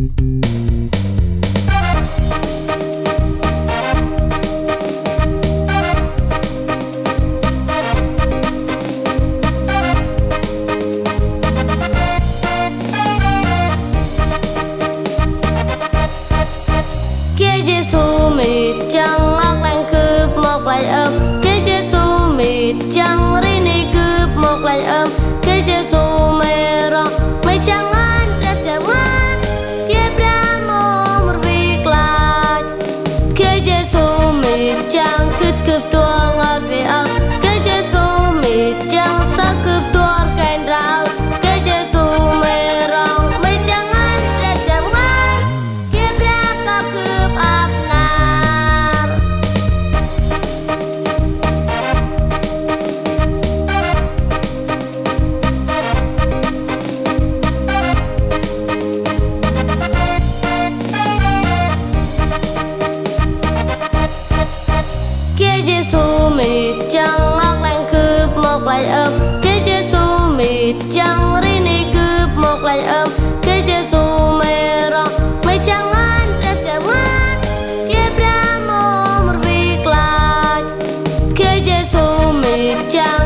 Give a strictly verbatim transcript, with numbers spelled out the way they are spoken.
Geh Yêsu mê̆ jăng ngao klăng gâp mâu klach ơm. Geh Yêsu mê̆ jăng ri nây gâp mâu klach ơm. Geh Yêsu mê̆ rŏng, mê̆ jăng ngăn, drăp jăng ngăn. Geh Brah mâu mrvê klach. Geh Yêsu mê̆ jăng gĭt gâp tuăl ngăn vê ơm. Geh Yêsu mê̆ jăng săk gâp tuăl kêng rau. Geh Yêsu mê̆ rŏng, mê̆ jăng ngăn, drăp jăng ngăn. Geh Brah kŏ gâp ăp nar. Geh Yêsu mê̆ jăng ngao klăng gâp mâu klach ơm. Geh Yêsu mê̆ jăng ri nây gâp mâu klach ơm. Geh Yêsu mê̆ rŏng, mê̆ jăng ngăn, drăp jăng ngăn. Geh Brah mâu mrvê klach. Geh Yêsu mê̆ jăng